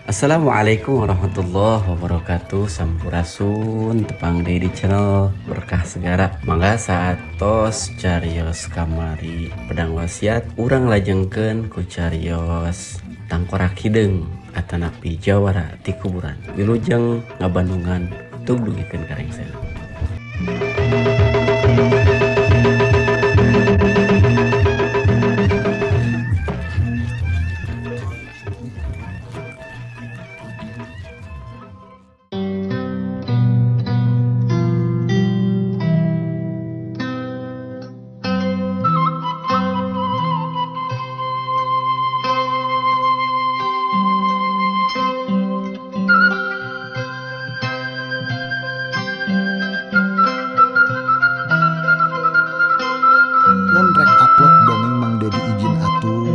Assalamualaikum warahmatullahi wabarakatuh. Sampurasun, tepang deui di channel Berkah Segara. Mangga saatos carios kamari pedang wasiat, urang lajengkeun ku carios tangkorak hideung atanapi jawara ti kuburan. Wilujeng ngabandungan, tug dugikeun ka rengsena. Mun rek upload dongeng Mang Dedi izin atuh,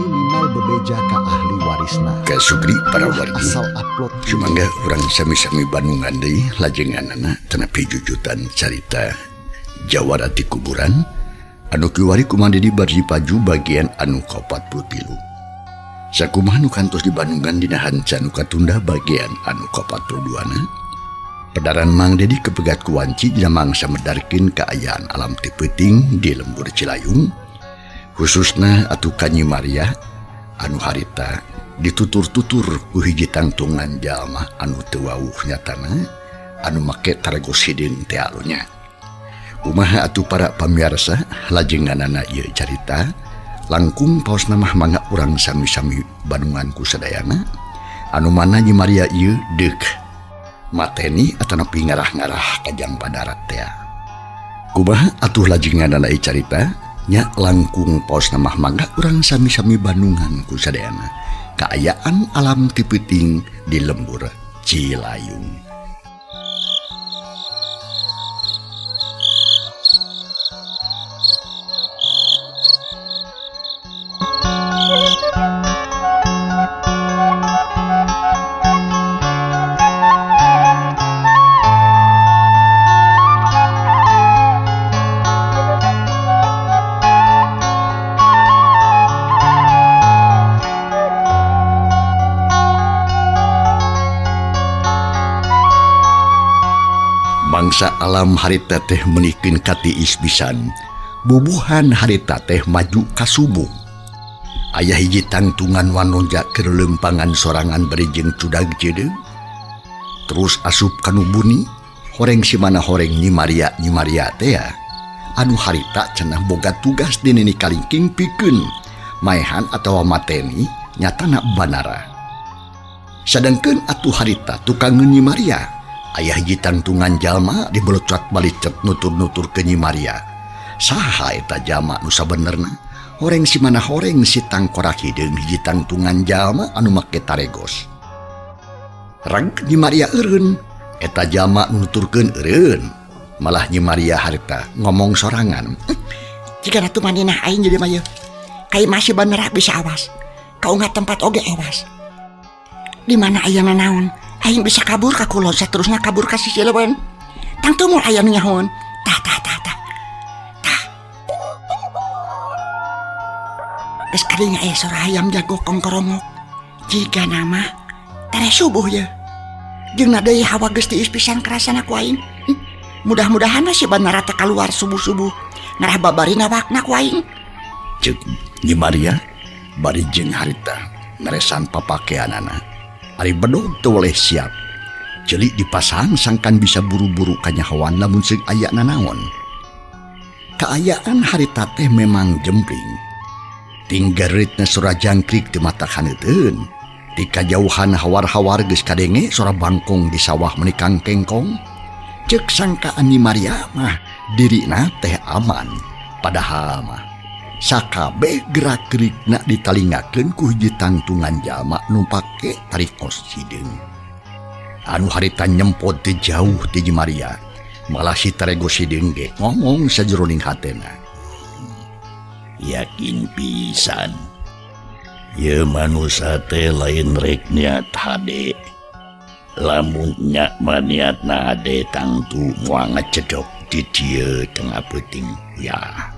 minimal bebeja ka ahli warisna. Ka Sugri para Ulah wargi. asal upload. Sumangga urang sami-sami bandungan deui lajenganana tanapi jujutan carita Jawara ti kuburan anu kiwari ku Mang Dedi bari paju bagian anu ka-43. Sakumaha nu kantos di Bandungan dina hanca nu katunda bagian anu ka-42 na. Pedaran Mang Dedi kepegat ku wanci dina mangsa medarkeun kaayaan alam ti peuting di lembur Cilayung, khususna atuh ka Nyi Maria anu harita ditutur-tutur ku hiji tangtungan jalma anu teu wawuh nyatana anu make taregos hideung teh alunya. Kumaha atuh para pamiarsa lajenganana ieu carita? Langkung paosna mah mangga urang sami-sami bandungan ku sadayana anu mana Nyi Maria ieu deuk mateni atanapi ngarah-ngarah kajang padarat teh. Kumaha atuh lajenganana ieu carita nya? Langkung paosna mah mangga urang sami-sami bandungan ku sadayana kaayaan alam ti peuting di lembur Cilayung. Mangsa alam harita teh menikeun katiis pisan. Bubuhan harita teh maju ka subuh. Aya hiji tangtungan wanonja keur leumpangan sorangan bari jeung cudag cedeung. Terus asup kanu buni, horeng si mana horeng Nyi Maria, Nyi Maria teh ya. Anu harita cenah boga tugas di nini kalingking pikeun maehan atawa mateni nyatana banara. Sadangkeun atuh harita tukangeun Nyi Maria. Aya hiji tangtungan jalma dibelecot balicet nutur-nutur ke Nyi Maria. Saha eta jalma nu sabenerna? Horeng si mana horeng si tangkorak hideung hiji tangtungan jalma anu make taregos. Reg Nyi Maria eureun, eta jalma nu nuturkeun eureun. Malah Nyi Maria harita ngomong sorangan. Jika atuh manina aing jadi mah yeuh. Kai masih bener bisa awas. Kau nggak tempat oge awas. Di mana aya nanaon? Aing bisa kabur ka kulon, saterusna kabur ka sisi leuweung. Tangtu moal aya nu nyahoan. Tah tah tah tah. Tah. Geus kadinya aya sora hayam jago kongkorongok. Jiga nama tere subuh ye. Jeung na deui hawa geus tiis pisan karasana ku aing. Mudah-mudahan si banara teh kaluar subuh-subuh. Ngarah babari nawakna ku aing. Ceuk Nyi Maria bari jeung harita meresan papakeanana. Ari bedog teu weleh siap. Ceuli dipasang sangkan bisa buru-buru kanyahoan lamun seung aya nanaon. Kaayaan harita teh memang jempling. Tinggeritna sora jangkrik teu mata haneuteun. Ti kajauhan hawar-hawar geus kadenge sora bangkong di sawah menikang kengkong. Ceuk sangkaan Nyi Maria mah dirina teh aman. Padahal mah sakabeh gerak-gerikna ditalingakeun ku hiji tangtungan jalma nu pake tarikos hideung. Anu harita nyempot teu jauh ti Nyi Maria, malah si taregos hideung ge ngomong sajeroning hatena. Yakin pisan Ye manusia teh lain rek niat hade. Lamun nya mah niatna hade tangtu moal ngecedok di dieu tengah peuting ya.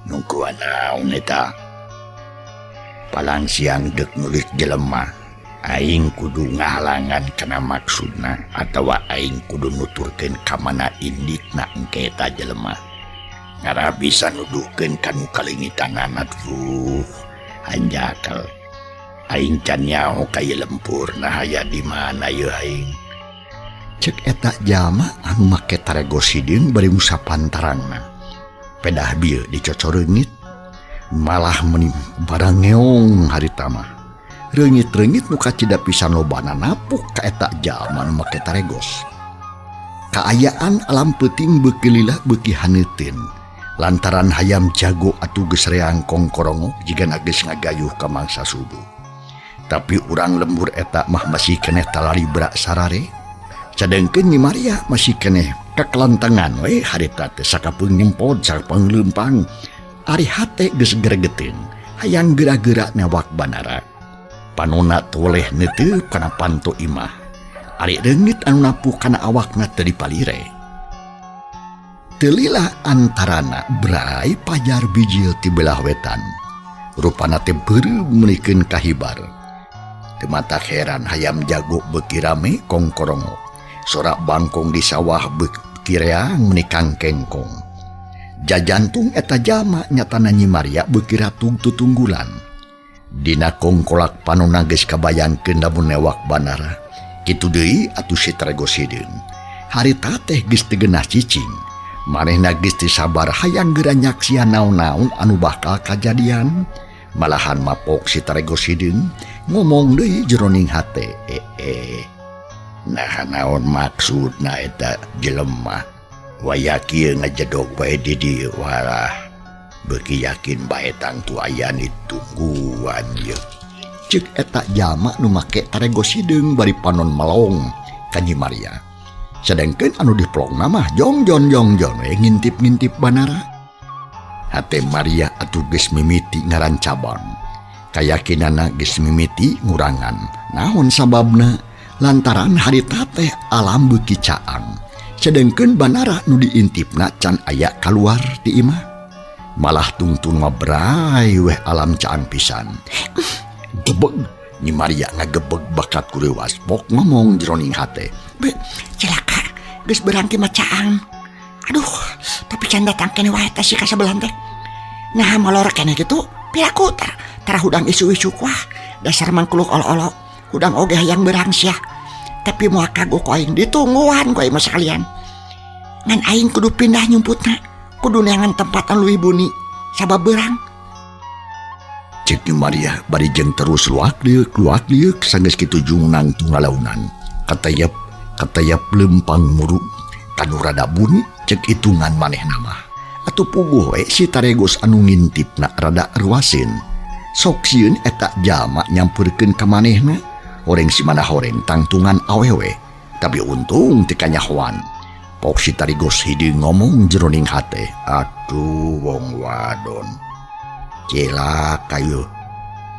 Nungguan naon eta? Palang siang dek nulis jelema. Aing kudu ngahalangan kana maksudna atawa aing kudu nuturkeun ka mana inditna engke eta jelema. Ngarah bisa nuduhkeun ka nu kalengitanana tuh hanjakal. Aing can nyaho ka ieu lempur nah aya di mana yeuh aing. Cek eta jalma anu make taregos hideung bari ngusapan tarangna. Pedah bieu dicocoreungit malah meni barang ngeong harita mah. Reungit-reungit nu kacida pisan lobana napuk ka eta jalma nu make taregos. Kaayaan alam peuting beuki lila beuki haneuteun. Lantaran hayam jago atuh geus reang kongkorongok jigana geus ngagayuh ka mangsa subuh. Tapi urang lembur eta mah masih keneh talari berak sarare. Cadengkeun Nyi Maria masih keneh kakelantangan we harita teh sakapeung nyempod sakapeung leumpang. Ari hate geus gregeteun hayang geura-geura newak banara. Panona toleh neuteup kana panto imah. Ari reungit anu napuk kana awakna teu dipalire. Teu lila antarana brai pajar bijil ti belah wetan. Rupana teh beureum meunikeun kahibar. Teu matak heran hayam jago beuki rame kongkorongok. Sora bangkong di sawah beuki reang meuni kangkengkong. Jajantung eta jalma nyatana Nyi Maria beuki ratug tutunggulan. Dina kongkolak panona geus kabayangkeun lamun newak banara. Kitu deui atuh si taregos hideung. Harita teh geus teu geunah cicing. Manehna geus teu sabar hayang geura nyaksian naon-naon anu bakal kajadian. Malahan mapok si taregos hideung ngomong deui jeroning hate. Nah naon maksudna eta jelema waya kieu ngajedog wae di dieu walah. Beuki yakin bae tangtu aya ditungguan ieu. Ceuk eta jalma nu make taregos hideung bari panon melong ka Nyi Maria. Sedengkeun anu dipelongna mah jongjon jongjon we ngintip-ngintip banara. Hate Maria atuh geus mimiti ngarancabang. Kayakinanna geus mimiti ngurangan. Naon sababna? Lantaran harita teh alam beuki caang. Sedengkeun banara nu diintipna can aya kaluar ti imah. Malah tungtun mah brai weh alam caang pisan. Gebeg Nyi Maria ngagebeg bakat kurewas pok ngomong jeroning hate. Be, celaka geus berangki mah caang. Aduh, tapi can datang keneh wae teh si kasebelan teh. Nah molor keneh kitu piraku tara hudang isu-isu wah dasar mangkuluk olo-olo. Hudang oge hayang berang sia. Tapi moal kagok ku aing ditungguan ku aing mah sakalian. Ngan aing kudu pindah nyumputna. Kudu neangan tempat anu leuwih buni sabab beurang. Cek Nyi Maria bari jeung terus luak lieuk luak lieuk sanggeus kitu jungnang tungalaunan. Katayap katayap leumpang muru kanu rada buni cek hitungan manehna mah. Atuh puguh we si taregos anu ngintipna rada ruaseun. Sok sieun eta jalma nyampeurkeun ka manehna. Horeng si mana horeng tangtungan awewe. Tapi untung teu kanyahoan. Pok si taregos hideung ngomong jeroning hate. Aduh wong wadon. Cilaka yeuh.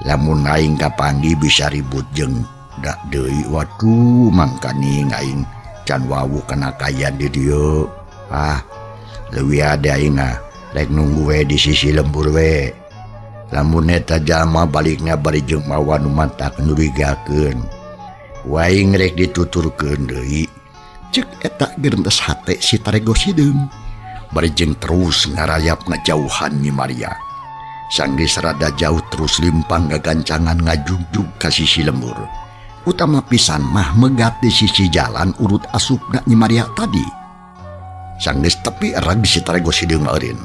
Lamun aing kapanggih bisa ribut jeung dak deui. Waduh mangkaning aing can wawuh kana kayan di dieu. Ah, leuwih ade aing ah rek nunggu we di sisi lembur we. Lamun eta jalma balikna bari jeung mawa nu matak nyurigakeun. Waing rek dituturkeun deui. Ceuk eta gerentes hate si taregos hideung. Bari jeung terus ngarayap ngajauhan Nyi Maria. Sanggeus rada jauh terus limpang gagancangan ngajugjug ka sisi lembur. Utama pisan mah megat di sisi jalan urut asupna Nyi Maria tadi. Sanggeus tepi rag si taregos hideung eureun.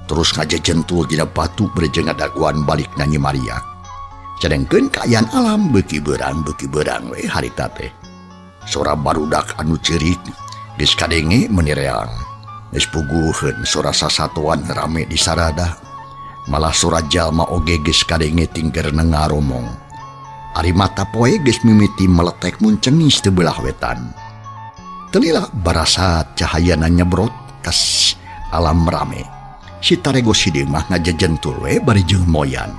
Terus ngajejentul dina batu bari jeung ngadaguan balikna Nyi Maria. Sedengkeun kaayaan alam beuki beurang we harita teh. Sora barudak anu ceurik geus kadenge meuni reang. Geus puguheun sora sasatoan rame di sarada. Malah sora jalma oge geus kadenge tingkerna ngaromong. Ari mata poe geus mimiti meletek mun cengis teu belah wetan. Teu lila barasa cahayana nyebrot kas alam rame. Si taregos hideung mah ngajejentul we bari jeung moyan.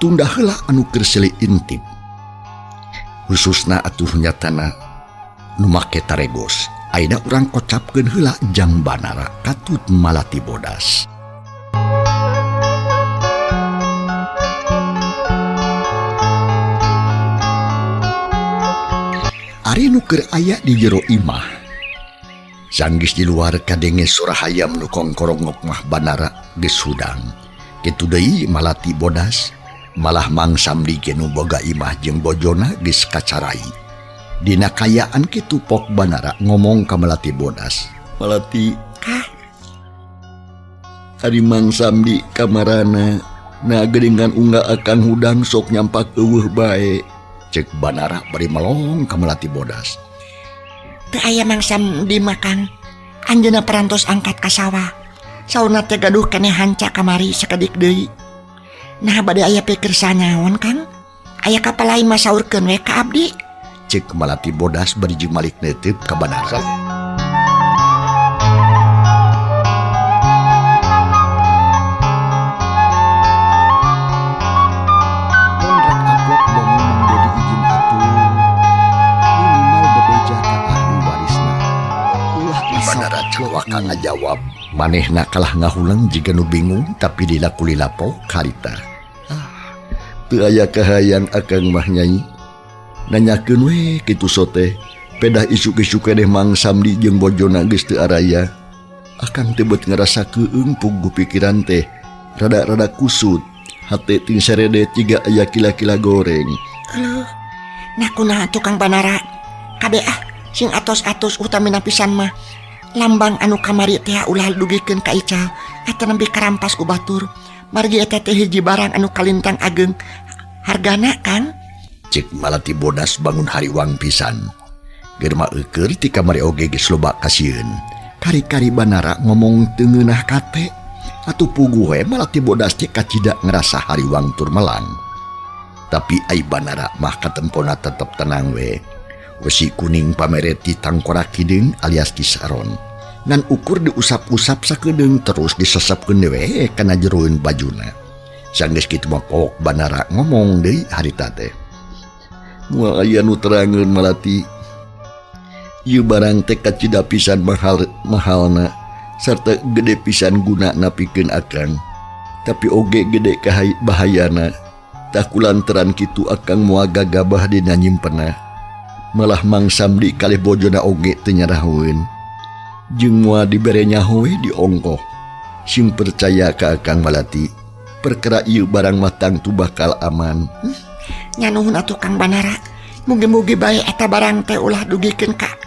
Tunda heula anu keur seuli intip. Khususna atuh nyatana nu make taregos. Ayeuna urang kocapkeun heula jang banara katut malati bodas. Ari nu keur aya di jero imah. Sanggeus di luar kadenge sora hayam nu kongkorongok mah Banara geus hudang. Kitu deui Malati bodas, malah Mang Samdi ge nu boga imah jeung bojona geus kacarai. Dina kayaan kitu Pok Banara ngomong ka Melati Bodas. Malati, Kah? Ari Mang Samdi kamarana nah geuningan unggah akang hudang sok nyampak eueuh bae. Cek Banara bari melong ka Melati Bodas. Teu aya Mang Samdi mah Kang. Anjeunna parantos angkat ka sawah. Saurna teh gaduh keneh hanca kamari sakedik deui. Nah bade aya pikir sanaon Kang? Aya kapalai mah saurkeun we ka abdi. Cek Malati Bodas bari jeung malik neuteup ka Banara. Mun rek amplop dongeng Mang Dedi izin atuh. Minimal bebeja ka ahli warisna. Ulah asal Banara upload celaka nih. Ngajawab. Manehna kalah ngahuleng jiga nu bingung tapi dila kulila pok harita. Ah, teu aya kahayang akang mah Nyai. Nanyakeun we kitu sote. Pedah isuk-isuk keneh Mang Samdi jeung bojona geus teu araya. Akang teh beut ngarasa keueung puguh pikiran teh. Rada-rada kusut. Hate ting serede jiga aya kila-kila goreng. Aduh, nah kunaha tukang Banara? Kade ah, sing atos-atos utamina pisan mah. Lambang anu kamari teh ulah dugikeun ka Ical atau nembe karampas ku batur. Margi eta teh hiji barang anu kalintang ageng hargana Kang. Cek Malati Bodas bangun hariwang pisan. Germa eukeur ti kamari oge geus loba kasieun. Kari-kari Banara ngomong teu ngeunah kate. Atuh puguh we Malati Bodas teh kacida ngerasa hariwang tur melang. Tapi ai Banara mah katempona tetep tenang we. Wesi kuning pamereti tangkorak hideung alias kisaron. Ngan ukur diusap-usap sakedeung terus disesepkeun we kana jeroeun bajuna. Sanggeus kitu mah Pok Banara ngomong deui harita teh. Moal aya nu terangeun Malati. Ieu barang teh kacida pisan mahal mahalna sarta gede pisan gunana pikeun akang. Tapi oge gede kahai bahayana. Tah kulantaran kitu akang moal gagabah dina nyimpenna. Malah Mang Samdi kalih bojona oge teu nyarahoeun. Jeung moal dibere nyaho we diongkoh. Sing percaya ka akang Malati. Perkara ieu barang mah tangtu bakal aman. Nya nuhun atuh Kang Banara. Mugi-mugi bae eta barang teh ulah dugikeun ka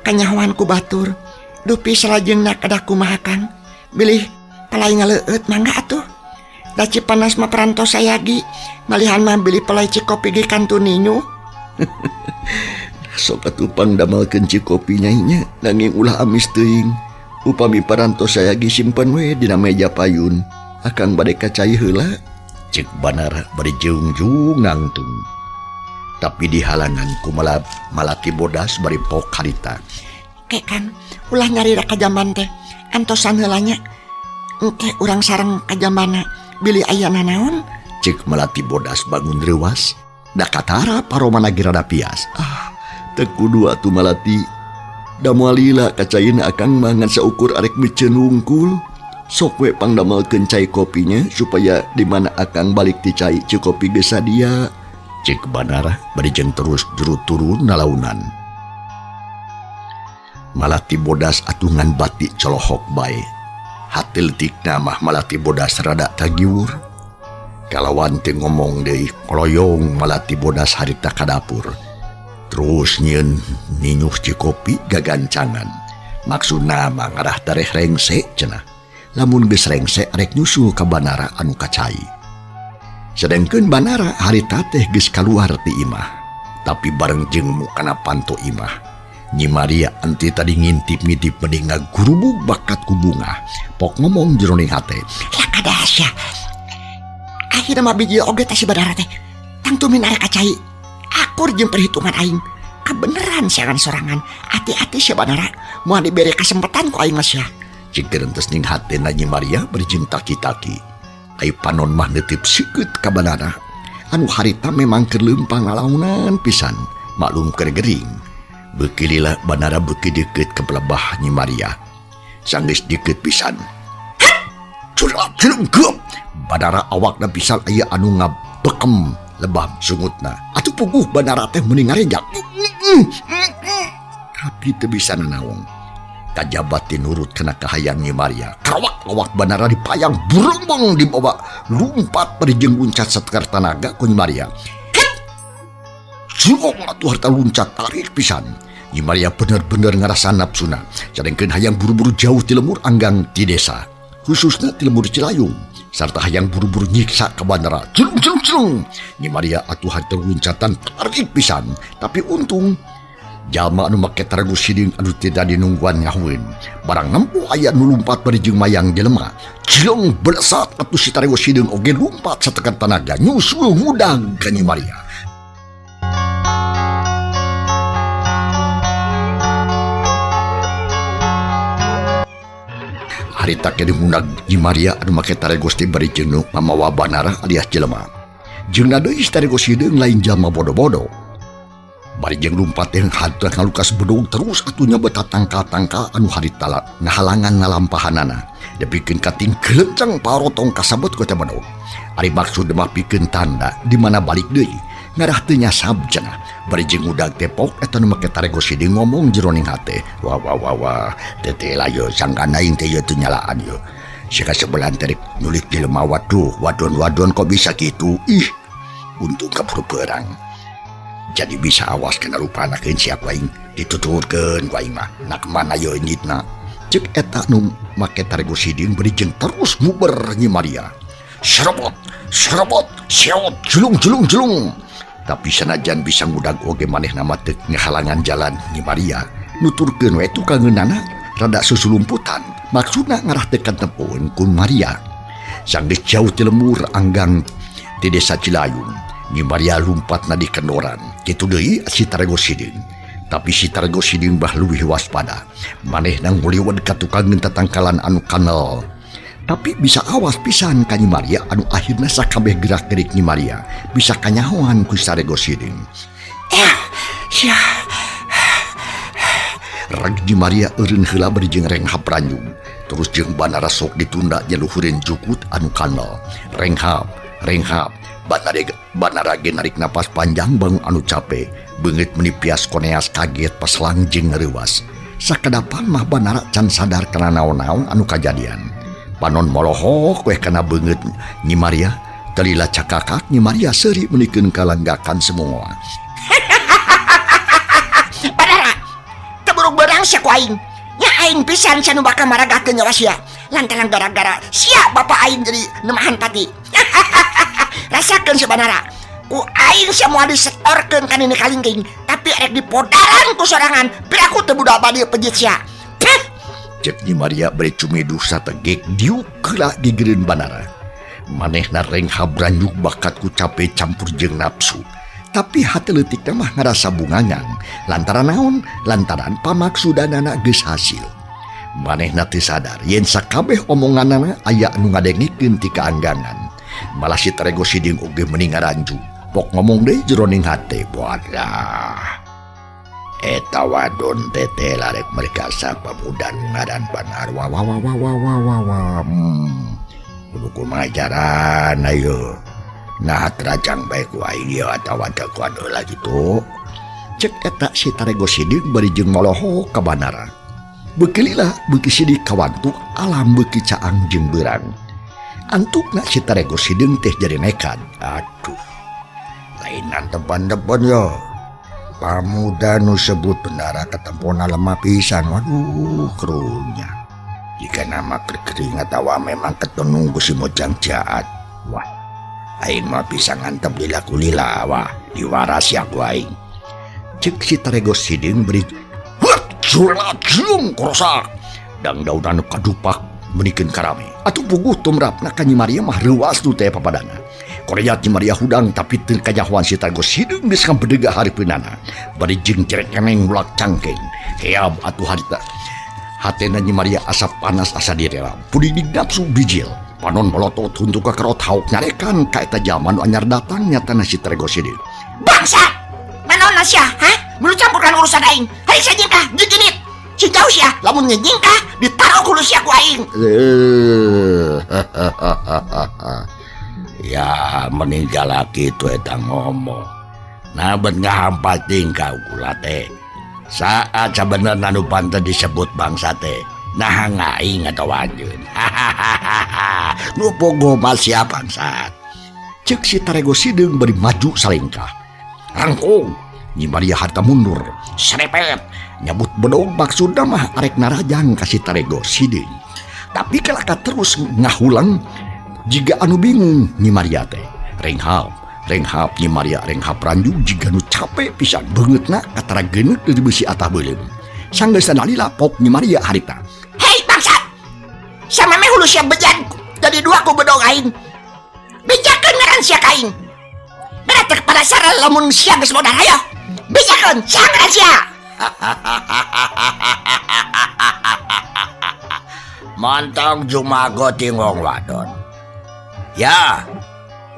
kanyahoan ku batur. Dupi salajengna kedah kumaha Kang? Bilih palai ngaleueut mangga atuh. Da Cipanas mah parantos sayagi. Malihan mah bilih palai cikopi ge kantun ninyu. Sok atuh pangdamelkeun cikopi nyai nya, nanging ulah amis teuing. Upami parantos sayagi simpen we dina meja payun. Akang bade ka cai heula. Cek Banara bari jeungjung nangtung. Tapi dihalangan ku Malati Bodas bari pok harita. Ke Kang, ulah nyarira ka jamban teh. Antosan heula nya. Engke urang sareng ka jambana bilih aya nanaon. Cek Malati Bodas bangun reuas. Da katara paromana ge rada pias. Ah, teu kudu atuh Malati. Da moal lila kacaina akang mah ngan saukur arek miceun wungkul. Sok we pangdamelkeun cai kopinya supaya di mana akang balik ti cai cikopi geus sadia. Cek Banara bari jeung terus juru turun nalaunan. Malati Bodas atuh ngan bati colohok bae. Hati leutikna mah Malati Bodas rada tagiwur. Kalawan teu ngomong deui koloyong Malati Bodas harita ka dapur. Terus nyieun ninyuh cikopi gagancangan. Maksudna mah ngarah tareh rengse cenah. Lamun geus rengse rek nyusul ka Banara anu kacai. Sedengkeun Banara harita teh geus kaluar ti imah. Tapi bareng jeung mukana panto imah. Nyi Maria enti tadi ngintip-ngintip mending ngagurubug bakat ku bungah. Pok ngomong jeroning hate. Lah kadasya. Akhirna mah biji oge teh si Banara teh. Tangtu min arek kacai. Akur jeung perhitungan aing. Kabeneran siangan sorangan. Hati-hati si Banara. Moal dibere kesempatan ku aing mah sia. Cik gerentes ning hatena Nyi Maria bari jeung taki-taki. Ai panon mah neuteup sikeut ka Banara. Anu harita memang keur leumpang ngalaunan pisan. Maklum keur gering. Beuki lila Banara beuki deukeut ka belebah Nyi Maria. Sanggeus deukeut pisan. Curang, curang, geup. Banara awakna pisan aya anu ngabekem lebah sungutna. Atuh puguh Banara teh meni ngarejak. Tapi teu bisa nanaon. Kajaba tinurut kana kahayang Nyi Maria. Karawak-lawak Banara dipayang burembeng dibawa lumpat bari jeung luncat satekar tanaga ku Nyi Maria. Jurong atuh harta luncat tarik pisan. Nyi Maria bener-bener ngarasa nafsuna. Sadengkeun hayang buru-buru jauh ti lemur anggang ti desa. Khususna ti lemur Cilayung. Sarta hayang buru-buru nyiksa ka Banara. Jelung jelung jelung. Nyi Maria atuh harta luncatan tarik pisan. Tapi untung jalma anu make tarago sideung anu ti tadi nungguan nyahueun. Barang nempuh aya nu lumpat bari jeung mayang jelema. Jelung belesat atuh si tarago sideung oge lumpat satekan tanaga nyusul ngudang ka Nyi Maria. Harita keneh munag Nyi Maria anu make taregos teh bari jeung nu mamawa Banara alias jelema. Jeung deui si tarego sideung lain jalma bodo-bodo. Bari jeung lumpat teh hantu ngalukas bedog terus atuh nya beta tangkal-tangkal anu harita ngahalangan ngalampahanana. Depikeun kating kelenceng parotong kasabet ku eta bedog. Ari maksud mah pikeun tanda di mana balik deui. Ngarah teu nyasab cenah. Bari jeung udag tepok eta nu make tarego sideung ngomong jeroning hate. Wah wah wah wah, teh lah ye sangkan aing teh ye teu nyalaan ye. Sika sebelah teh nyulik jelema waduh, wadon-wadon kok bisa kitu. Ih, untung kaburu perang. Jadi bisa awas kena rupana keun siap aing dituturkeun ku aing mah. Nak mana ye nyitna. Ceuk eta nu make tarego sideung bari jeung terus muber Nyi Maria. Serobot, serobot, seot, jelung jelung jelung. Tapi sanajan bisa ngudag oge manehna mah teu ngahalangan jalan Nyi Maria. Nuturkeun we tukangeunana rada susulumputan. Maksudna ngarah teu katempoeun ku Maria. Sanggeus jauh ti lemur anggang ti desa Cilayung. Nyi Maria lumpatna di kendoran. Kitu deui si Tarego Sideung. Tapi si Tarego Sideung bah leuwih waspada. Manehna nguliwet ka tukangeun tatangkalan anu kanel. Tapi bisa awas pisan ka Nyi Maria anu akhirna sakabeh gerak-gerik Nyi Maria bisa kanyahoan ku Tarego Sideung. Sia. Reg Nyi Maria eureun heula bari jeung renghap ranjung. Terus jeung Banara sok ditunda nyaluhureun jukut anu kanel. Renghap, renghap. Banara ge narik napas panjang bangun anu cape. Beungeut menipias koneas kaget pas langjeng ngareuwas. Sakadapan mah Banara can sadar kana naon-naon anu kajadian. Panon molohok weh kana beungeut Nyi Maria. Telila cakakak Nyi Maria seuri meunikeun kalanggakan semua. Banara, teburuk berang sia ku aing. Nya aing pisan sia nu bakal maragakeun nyawa sia. Lantaran gara-gara sia bapa aing jadi nemahan pati. Rasakeun si Banara. Ku aing sia moal disetorkeun ka nini kalingking, tapi erek dipodaran ku sorangan. Piraku teu budak badi pejit sia. Cek Nyi Maria bari cumiduh sategek diuk heula gigireun Banara. Manehna renghab ranjuk bakat ku cape campur jeung nafsu. Tapi hate leutikna mah ngarasa bungangan. Lantaran naon? Lantaran pamaksudanana geus hasil. Manehna teu sadar yen sakabeh omonganana aya anu ngadengikeun ti kaanggangan. Malah si Tarego Sideung oge meni ngaranju. Pok ngomong deui jeroning hate, wadah. Eta wadon tete larek mereka sapa mudan ngaran Banar. Wah wah wah wah wah wah wah wah. Kudu kumaha carana ye. Nah terajang bae ku aing ieu atawa teu kuat heula kitu. Cek eta si Tarego Sideung bari jeung molohok ka Banara. Beuki lila beuki sidik kawantu alam beuki caang jeung beurang. Antukna si Tarego Sideung teh jadi nekat. Aduh. Lainan tepan-tepan yo. Pamuda nu sebut Bendara ketempona lemah pisan. Waduh, kerunya. Jika nama kering atawa memang ketenung ku si Mojang jahat. Wah, aing mah bisa ngantep lila kulila. Wah, diwaras ya ku aing. Cek si Tarego Sideung beri huat, julat, julung, korosak. Dang daunan kadupak menikeun karame. Atuh puguh tumrapna ka Nyi Maria mah reuas nu teh papadana. Koreat Nyi Maria hudang tapi teu kajahoan si Tarego Sideung geus ngabedega hareupeunana. Bari jeung cerekeneng mulak cangkeng. Heab atuh harita. Hatena Nyi Maria asa panas asa direla. Pudidik nafsu bijil. Panon melotot huntu ka kerot hauk nyarekan ka eta jalma nu anyar datang nyatana si Tarego Sideung. Bangsa! Manaon sia, ha? Mulu campurkan urusan aing. Hari sia nyingkah, jiginit. Si jauh sia, lamun nyingkah ditaruh kudu sia ku aing. Ya meninggal kitu eta ngomong. Nah bet ngahampat tingkah kula teh. Saat sabenerna nu pantes disebut bangsa teh nah ngaing atawa anjeun. Hahaha. Nu pogo mah sia bangsat. Cek si Tarego Sideung bari maju salengkah. Rangkong Nyi Maria harta mundur. Serepet nyabut bedog maksudna mah arek narajang ka si Tarego Sideung. Tapi kalaka terus ngahulang jiga anu bingung Nyi Maria teh. Renghap, renghap Nyi Maria renghap ranjung jiga nu capek pisan beungeutna katara geuneuh di beusi atah beuleum. Sanggeus lila pok Nyi Maria harita. Hei bangsat. Sama meh hulu sia bejan jadi dua ku bedog aing. Bejakeun ngaran sia ka aing. Berat teh penasaran lamun sia geus modar hayo. Bejakeun sia ngaran sia. Montong jumago ti wong wadon. Ya,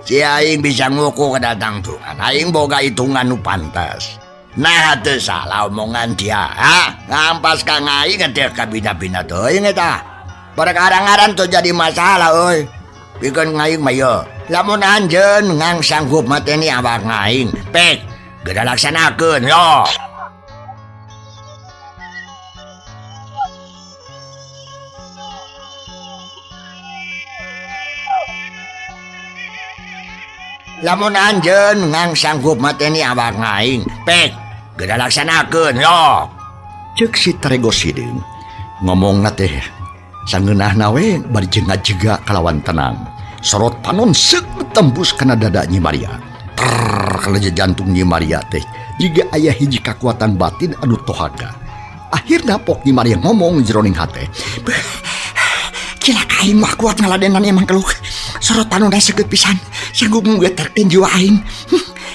si aing bisa nguku kedatangtungan. Aing boga hitungan nu pantas. Nah, teu salah omongan dia. Ha? Ngampas ka aing teh kabina-bina teuing eta. Perkara ngaran tuh jadi masalah euy. Pikeun aing mah ye. Lamun anjeun ngang sanggup mateni awak aing, pek geura laksanakeun yo. Lamun anjeun ngang sanggup mateni awak aing, pek geura laksanakeun yo. Cek si Tarego Sideung ngomongna teh sangeunahna we bari jeung ngajega kalawan tenang. Sorot panon seuk tembus kana dada Nyi Maria. Trrr kana jantung Nyi Maria teh jiga aya hiji kakuatan batin anu tohaga. Akhirna pok Nyi Maria ngomong jeroning hate. Cilaka aing mah kuat ngaladenan emang keluk. Sorot panonna seukeut pisan. Sanggup menggetarkeun jiwa aing.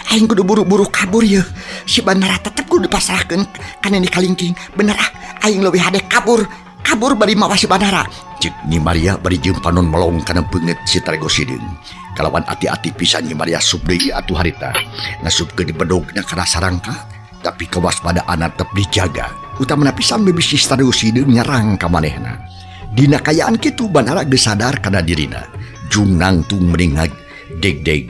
Aing kudu buru-buru kabur ye. Si Bandara tetep kudu dipasrahkeun ka Nini Kalingking. Bener ah, aing leuwih hade kabur. Kabur bari mawa si Bandara. Cek Nyi Maria bari jeung panon melong kana beungeut si Tarego Sideung. Kalawan ati-ati pisan Nyi Maria sup deui atuh harita. Ngasupkeun bedogna kana sarangka, tapi kewaspadaan tetep dijaga. Utamana pisan bisi si Tarego Sideung nyerang ka manehna. Dina kayaan kitu Bandara geus sadar kana dirina. Jung nangtung mending deg-deg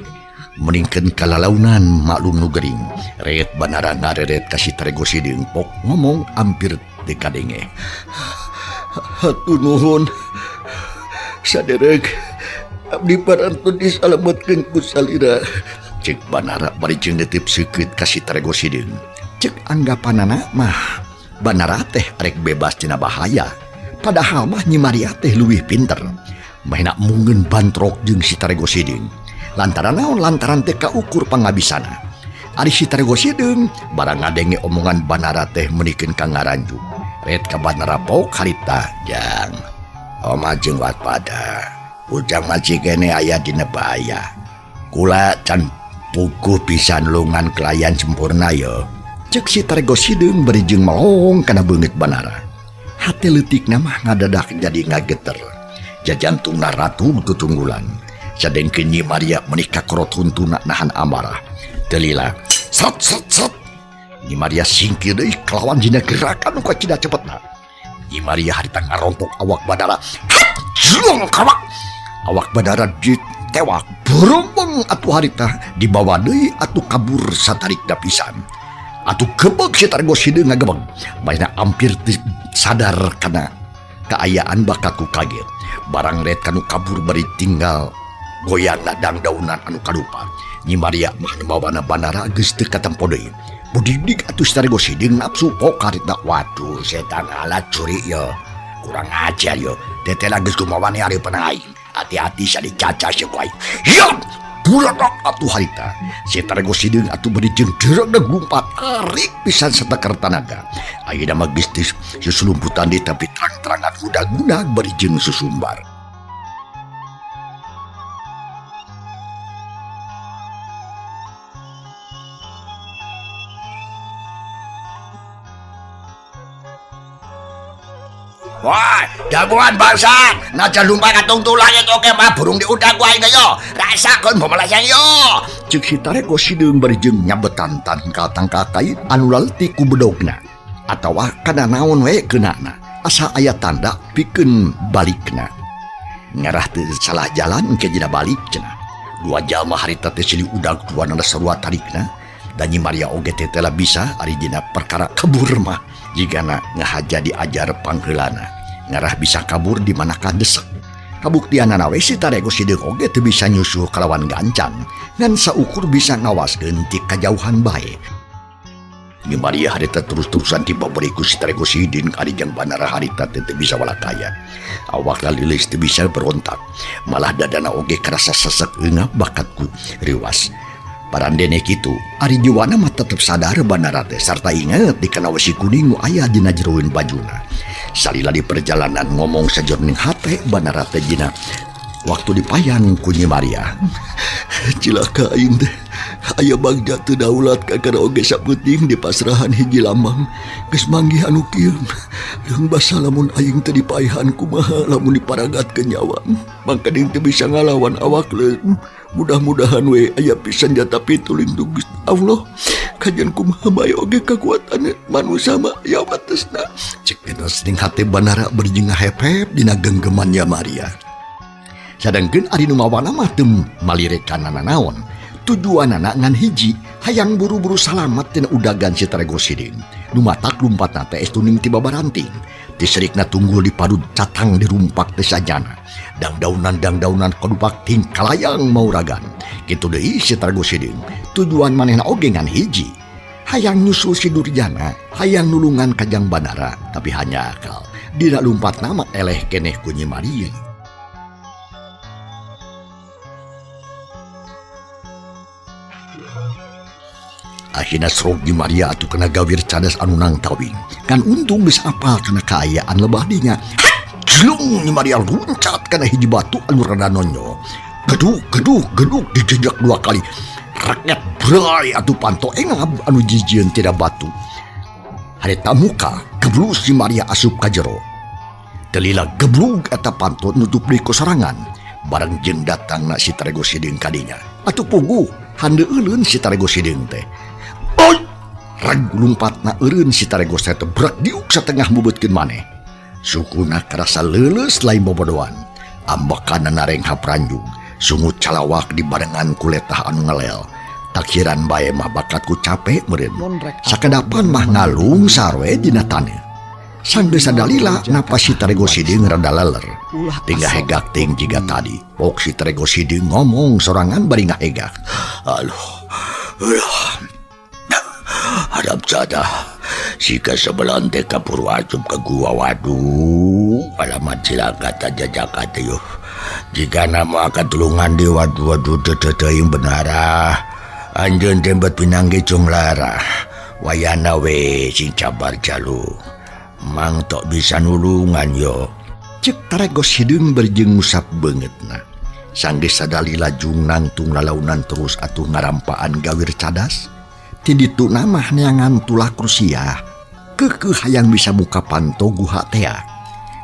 meningkeun kalalaunan maklum nu gering. Ret Bandara ngareret ka si Tarego Sideung pok ngomong hampir teu kadenge. Hatur nuhun saderek abdi parantos disalametkeun ku salira. Cek Bandara bari jeung nitip seukeut ka si Tarego Sideung. Cek anggapanana mah Bandara teh arek bebas tina bahaya. Padahal mah Nyi Maria teh leuwih pinter. Mahena munggeun bantrok jeung si Tarego Sideung. Lantaran naon? Lantaran teh kaukur pangabisana. Ari si Tarego Sideung barang ngadenge omongan Bandara teh meunikeun ka ngaranju. Ret ka Bandara pok harita jang. Oma jeung waspada. Ujang masih kene aya dina bahaya. Kula can puguh bisa nulungan kelayan sempurna yo. Cek si Tarego Sideung bari jeung melong kana beungeut Bandara. Hate leutikna mah ngadadak jadi ngageter. Jajantungna ratu tutunggulan. Sadengkeun Nyi Maria meuni kakorot huntuna nahan amarah. Teu lila. Sret sret sret. Nyi Maria singkir deui kalawan dina gerakan nu kacida cepetna. Nyi Maria harita ngarontok awak Bandara. Hat! Jelong kawak. Awak Bandara ditewak. Berembeng atuh harita dibawa deui atuh kabur satarik pisan. Atuh gebeg si Tarego Sideung ngagebeg. Manehna hampir sadar kana kaayaan bakal ku kaget. Barang ret kanu kabur bari tinggal goyang ladang daunan anu kalupa. Nyi Maria mah nu mawana Bandara geus teu katempo deui. Budigdig atuh si Tarego Sideung nafsu pok harita. Waduh setan alat curi yo. Kurang ajar yo. Teteh geus kumawane ari aing. Hati-hati sia dicaca sia ku aing. Hiap! Buledak atuh harita. Si Tarego Sideung atuh bari jeung deregna gumpat tarik pisan sateker tanaga. Ayeuna mah geus teu susulumputan deui tapi terang-terangan udag-udag bari jeung susumbar. Wah, jagoan bangsa. Najan lumpat katung tulang itu oke mah burung diudag wae yo. Rasakeun pemalasan yo. Cek si Tarego Sideung bari jeung nyabetan tangkal-tangkal kait anu laletik ku bedogna. Atawa kana naon we keunana. Asa aya tanda pikeun balikna. Ngarah teu salah jalan engke dina balik cenah. Dua jalma harita teh silih udag duanana sarua tarikna. Dan Nyi Maria oge teh tela bisa ari dina perkara kabur mah jigana ngahaja diajar pangheulana. Ngarah bisa kabur di mana kadesek. Kabuktianana we si Tarego Sideung oge teu bisa nyusul kalawan gancang ngan saukur bisa ngawaskeun ti kajauhan bae. Nyi Maria harita terus-terusan dibabari ku si Tarego Sidin ari jang Banara harita teh teu bisa walakaya. Awak lalilis teu bisa berontak. Malah dadana oge karasa sesek eungap bakat ku riwas. Parandene kitu, ari jiwana mah tetep sadar Banara teh sarta inget dikana wesi kuning nu aya dina jeroeun bajuna. Salila di perjalanan ngomong sajeroning hate Banara teh dina waktu dipayan ku Nyi Maria. Cilaka aing teh aya bagja teu daulat kakara oge sapenting di pasrahan hiji lambang geus manggih anu kieu. Leung basa lamun aing teu dipaehan kumaha lamun diparagatkeun nyawa. Mangkaning teu bisa ngalawan awak leung. Mudah-mudahan we aya pisan senjata pitulindung Gusti Allah. Kajian kumaha bae oge kakuatan manusia mah aya watesna. Cek geus ning hate Banara berjing ngahep-hep dina genggeman ya Maria. Sadangkeun ari nu mawana mah teu malirekanana naon. Tujuanana ngan hiji, hayang buru-buru salamet tina udagan si Tarego Sidin. Nu matak lumpatna teh estuning ti babaranting. Tiserikna tunggul dipadud catang dirumpak teh sajana. Dangdaunan-dangdaunan kadupak ting kalayang mauragan. Kitu deui si Tarego Sidin. Tujuan manehna oge ngan hiji. Hayang nyusul si Durjana, hayang nulungan kajang Banara, tapi hanya akal. Dina lumpat nama eleh keneh ku Nyi Maria. Akhirna srog Nyi Maria atuh kena gawir cadas anu nangtawing. Kan untung geus apal kana kaayaan lebah dinya. Jlung Nyi Maria luncat kana hiji batu anu rada nonyo. Geduk geduk geduk dijejak dua kali. Rakyat bray atuh panto engab anu jijieun tina batu. Harita muka geblus Nyi Maria asup ka jero. Telila geblug eta panto nutup deui ku sorangan. Bareng jeung datangna si Tarego Sideung kadinya. Atuh puguh handeuleun si Tarego Sideung teh. Oi! Rag lumpatna eureun si Tarego teh brak diuk satengah mubeutkeun maneh. Sukuna karasa leuleus lain bobodoan. Ambekana narenghap ranjug. Sungut calawak dibarengan ku letah anu ngelel. Takhiran bae mah bakat ku capek meureun. Sakedapan mah ngalung sarwe dina taneuh. Sanggeus sadalila napas si Tarego Sideung rada leler. Tinggal hegak ting jiga tadi. Pok si Tarego Sideung ngomong sorangan bari ngahegak. Aduh. Aduh. Hadap sada sika sebelah teh kapur asup ke gua waduh alamat cilaka tajajaka teh yuh. Jika nama katulungan di waduh waduh teh benarah anjeun teh bet pinanggi cung larah wayana we sing cabar jalu mang tok bisa nulungan yo. Cek Tarego Sideung berjeng ngusap beungeutna. Sanggeus sadalila jung nangtung lalaunan terus atuh ngarampaan gawir cadas. Ti ditu namah neangan tulak Rusia kekeh hayang bisa muka panto guha tea.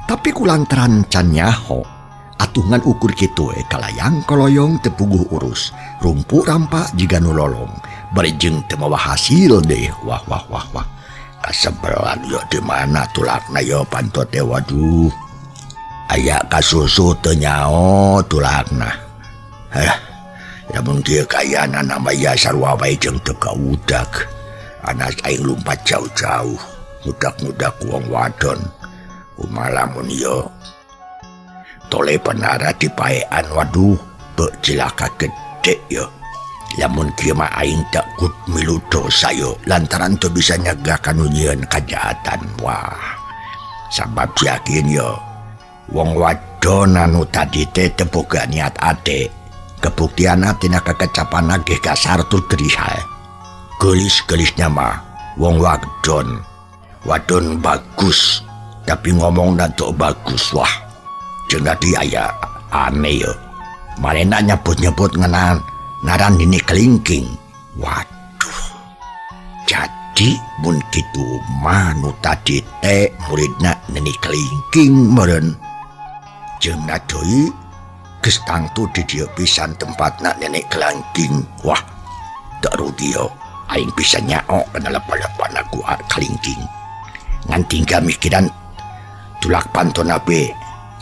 Tapi kulantaran can nyaho atuh ngan ukur kitu kalayang koloyong tepuguh urus rumpu rampak jiga nu lolong bari jeung teu mawa hasil deh. Wah wah wah wah kasebelan yo di mana tulakna yo panto teh waduh aya kasusu teu nyao tulakna. Heh lamun kieu kaayana nama ya sarua wae jeung teu kaudag. Anak aing lumpat jauh-jauh ngudak-ngudak wong wadon. Kumaha lamun yo tole penara dipaean waduh bek cilaka gede yo. Lamun kieu mah aing tak kut milu dosa yo lantaran teu bisa nyegah kanu nyieun kajahatan. Wah sabab yakin yo wong wadon anu tadi teh teu boga niat ade. Kebuktianna tina kekecapan ge kasar tur gerihal. Gelis-gelisnya mah wong wadon. Wadon bagus tapi ngomongna teu bagus. Wah jeung tadi aya aneh yo. Manehna nyebut-nyebut ngeunaan ngaran Nini Kelingking. Waduh. Jadi mun kitu mah nu tadi teh muridna Nini Kelingking meureun. Jeung deui geus tangtu di dieu pisan tempatna Nenek Kelingking. Wah, teu rugi yo. Aing bisa nyao kana lepa-lepana ku Kelingking. Ngan tinggal mikiran tulak pantona be.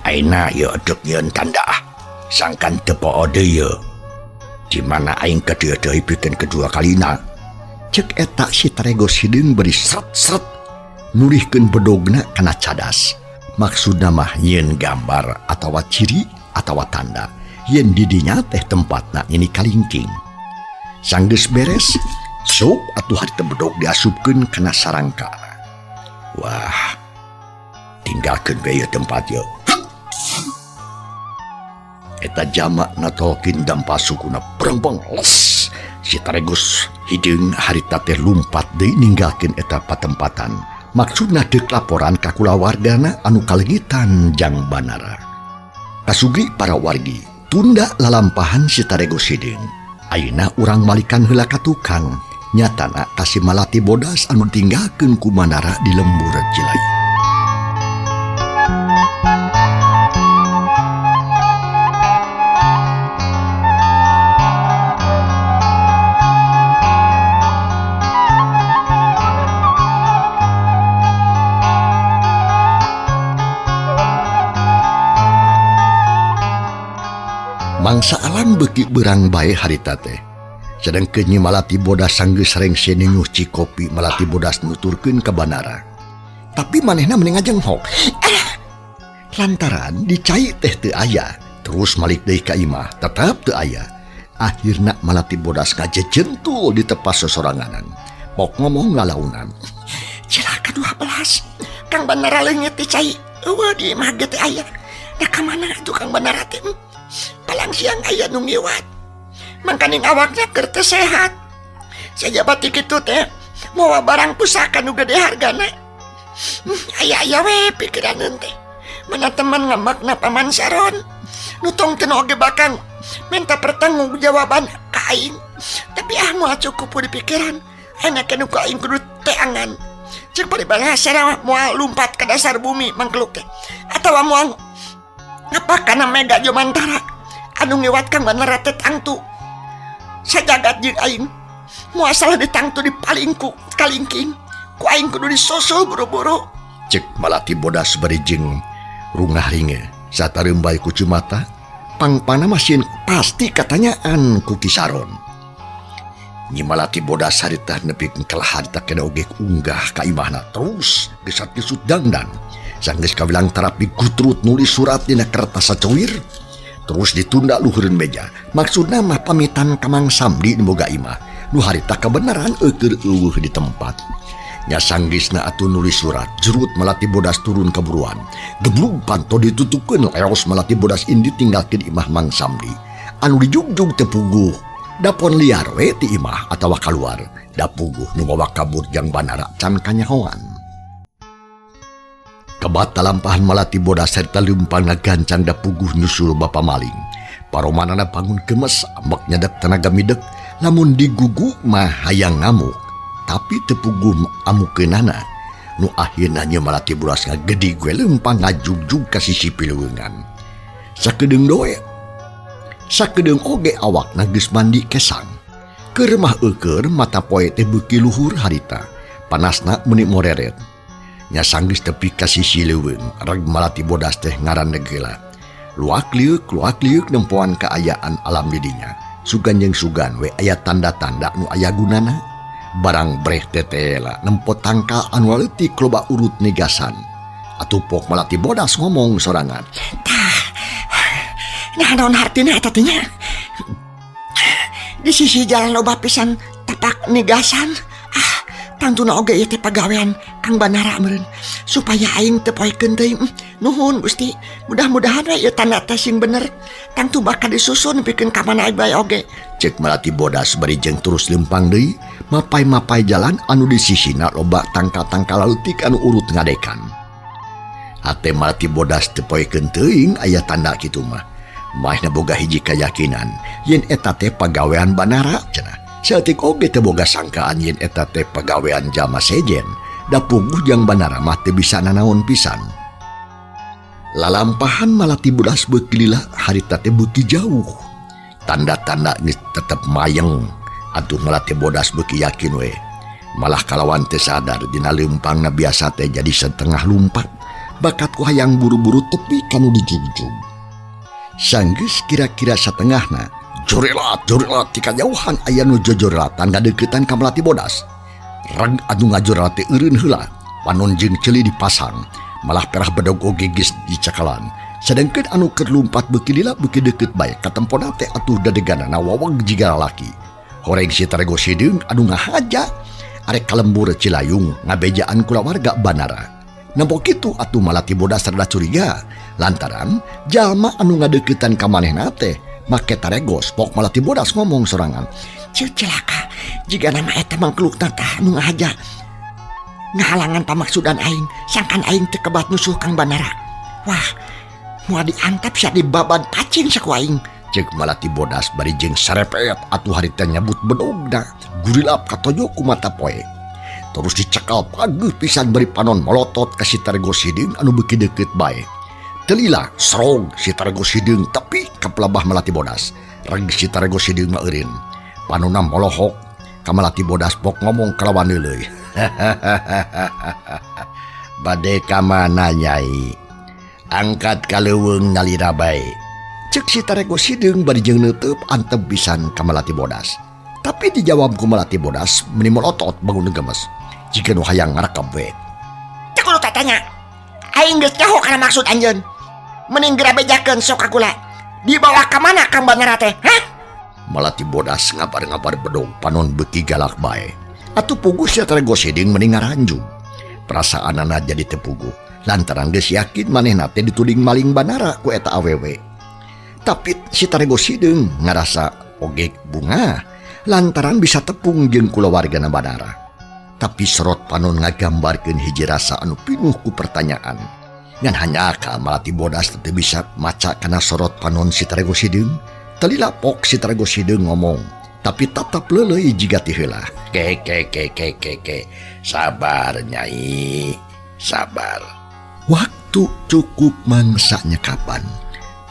Aina ye edek nyeun tanda ah. Sangkan teu poho deui ye. Di mana aing ka dieu deui pikeun kedua kalina. Cek eta si Taregos hideung bari sret-sret nulihkeun bedogna kana cadas. Maksudna mah nyieun gambar atawa ciri atawa tanda yen didinya teh tempatna ini kalingking. Sanggeus beres, sup atuh harita bedog diasupkeun kana sarangka. Wah, tinggalkeun we ieu tempat ieu. Eta jamak natolkin dampa sukuna brembeng les. Si Taregos hideung harita teh lumpat deui ninggalkeun eta patempatan. Maksudna deuk laporan ka kulawargana anu kaleungitan jang Banara. Kasugri para wargi, tunda lalampahan si Taregos hideung. Ayeuna urang malikan heula ka tukang. Nyatana ka si Malati Bodas anu ditinggalkeun ku Manara di lembur Cilayu. Mangsa alam beuki beurang bae harita teh. Sedengkeun Nyi Malati Bodas sanggeus rengse ninyuh cikopi Malati Bodas nuturkeun ka Banara. Tapi manehna mending ngajenghok. Lantaran dicai teh teu aya, terus malik deui ka imah tetep teu aya. Akhirna Malati Bodas ngajejentul di tepas sosoranganan. Pok ngomong lalaunan. Cilaka 12. Kang Banara leungit di cai. Eueuh di imah ge teu aya. Da ka mana atuh Kang Banara teh? Palang siang aya nu ngiwat. Mangkaning awaknya keur teu sehat. Sajabati kitu teh mawa barang pusaka nu gede hargana. Aya-aya we pikiraneun teh. Mana teman ngambekna Paman Saron. Nu tong teu oge bakal minta pertanggungjawaban ka aing. Tapi ah moal cukup di pikiran. Enak nu ku aing kudu teangan. Ceuk paribasa moal lumpat ka dasar bumi mangkluk teh. Atawa moal ngapa kana Mega Jomantara anu ngiwat Kang Banara teh tangtu sajagat jeung aing moal salah ditangtu di palingku kalingking ku aing kudu disusul buru-buru. Cek Malati Bodas bari jeung rungah ringe satareumbay ku cumata pangpana masin pasti katanyaan ku Ki Saron. Nyi Malati Bodas harita nepi kalah harita kena oge unggah ka imahna terus gesat-gesut dangdan. Sanggeus kawilang terapi gutrut nulis surat dina kertas sacuir terus ditunda luhureun meja. Maksudna mah pamitan ka Mang Samdi nu boga imah nu harita kabeneran eueur eueuh di tempat. Nya sanggeusna atuh nulis surat jerut Malati Bodas turun kaburuan. Geblug panto ditutupkeun leos Malati Bodas indi tinggalkeun imah Mang Samdi anu dijugjug teu puguh. Dapon liar we ti imah atawa kaluar da puguh nu mawa kabur jang Banara can kanyahoan. Kebat talampahan Malati Bodas serta leumpang gancang da puguh nyusul bapa maling. Paromanana bangun gemes ambek nyadek tenaga midek lamun digugu mah hayang ngamuk. Tapi teu puguh amukeunana. Nu akhirna Nyi Malati Bodas ngagedig we leumpang ngajugjug ka sisi pileungan. Sakedeung doe. Sakedeung oge awakna geus mandi kesang. Keur mah eueur mata poe teh beuki luhur harita. Panasna meuni moreret. Nya sanggeus tepi ka sisi leuweung, reg Malati Bodas teh ngaran geula. Luak liuk nempoan kaayaan alam didinya. Sugan jeung sugan we aya tanda-tanda nu aya gunana. Barang breh tetela nempo tangkal anu leutik loba urut negasan. Atuh pok Malati Bodas ngomong sorangan. Tah, nah naon hartina eta teh nya? Di sisi jalan loba pisan tapak negasan. Ah, tangtuna oge ieu teh pagawean Kang Banara meureun supaya aing teu poekeun teuing. Nuhun Gusti, mudah-mudahan we ieu tanda teh sing bener. Tangtu bakal disusun pikeun ka mana bae oge. Cek Malati Bodas bari jeung terus leumpang deui, mapai-mapai jalan anu di sisina loba tangkal-tangkal leutik anu urut ngadekan. Hate Malati Bodas teu poekeun teuing aya tanda kitu mah. Maehna boga hiji kayakinan yen eta teh pagawean Banara cenah. Saeutik oge teu boga sangkaan yen eta teh pagawean jalma sejen. Da puguh jang Banara mah teu bisa nanaon pisan. Lalampahan Malati Bodas beuki lila harita teh beuki jauh. Tanda-tanda geus tetep mayeng. Atuh Malati Bodas beuki yakin we. Malah kalawan teu sadar dina leumpangna biasa teh jadi setengah lumpat. Bakat ku hayang buru-buru tepi kanu dijugjug. Sanggeus kira-kira satengahna Jurilat jurilat ti kajauhan aya nu jojorelatan ngadeukeutan ka Melati Bodas. Reg anu ngajorelat teh eureun heula, panon jeung ceuli dipasang, malah perah bedog oge geus dicakalan. Sedengkeun anu keur lumpat beuki lila beuki deukeut bae katempona teh atuh dadeganana waweg jiga lalaki. Horeng si Tarego Sideung anu ngahaja arek ka lembur Cilayung ngabejaan kulawarga Banara. Nempo kitu atuh Malati Bodas rada curiga lantaran jalma anu ngadeuketan ka manehna teh make taregos. Pok Malati Bodas ngomong sorangan. Ceu celaka jiga nama eta mangklukna tah anu ngahaja ngahalangan pamaksudan aing sangkan aing teu kebat nusuh Kang Banara. Wah, moal diantep sia dibabad pacing saku aing. Cek Malati Bodas bari jeung sarepet atuh harita nyabut bedogna gurilap katojo ku mata poe. Terus dicekal pageuh pisan bari panon molotot ka si Tarego Sideung anu beuki deukeut bae. Teu lila serog si Tarego Sideung tepi ka pelabah Malati Bodas. Reg si Tarego Sideung mah eureun. Panonna molohok ka Malati Bodas pok ngomong kalawan neuleuy. Bade ka mana Nyai? Angkat ka leuweung nyalira bae. Cek si Tarego Sideung bari jeung neuteub antep pisan ka Malati Bodas. Tapi dijawab ku Malati Bodas meni molotot bangun gemes. Jiga nu hayang ngarekep we. Teu kudu tatanya. Aing geus nyaho kana maksud anjeun. Mending geura bejakeun sok ka kula. Dibawa ka mana Kang Banara teh? Hah? Malati Bodas ngabar-ngabar bedog panon beuki galak bae. Atuh puguh si Tarego Sideung meni ngaranjug. Perasaanana jadi teu puguh lantaran geus yakin manehna teh dituding maling Banara ku eta awewe. Tapi si Tarego Sideung ngarasa oge bungah lantaran bisa tepung jeung kulawargana Banara. Tapi sorot panon ngagambarkeun hiji rasa anu pinuh ku pertanyaan. Ngan hanya ka Malati Bodas teu bisa maca kana sorot panon si Tarego Sideung. Teu lila pok si Tarego Sideung ngomong, tapi tatap leuleuy jiga ti heula. Ke ke ke ke ke ke, sabar Nyai, sabar. Waktu cukup mangsanya kapan?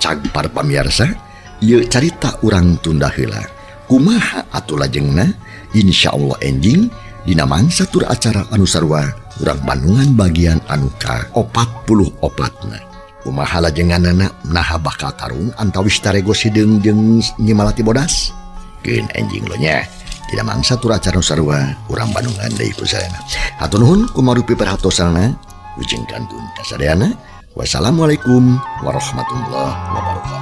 Cag para pamirsa, ieu carita urang tunda heula. Kumaha atuh lajengna? Insya Allah enjing dina mangsa tur acara anu sarua urang Bandungan bagian anu ka 44 na. Kumaha lajenganana, naha bakal tarung antawis Tarego Sideung jeung Nyi Malati Bodas? Keun enjing lo nya. Dina mangsa tur acara anu sarua urang Bandungan deui ku sadayana. Hatur nuhun kumarupi perhatosanana. Wilujeng kantun kasadayana. Wassalamualaikum warahmatullahi wabarakatuh.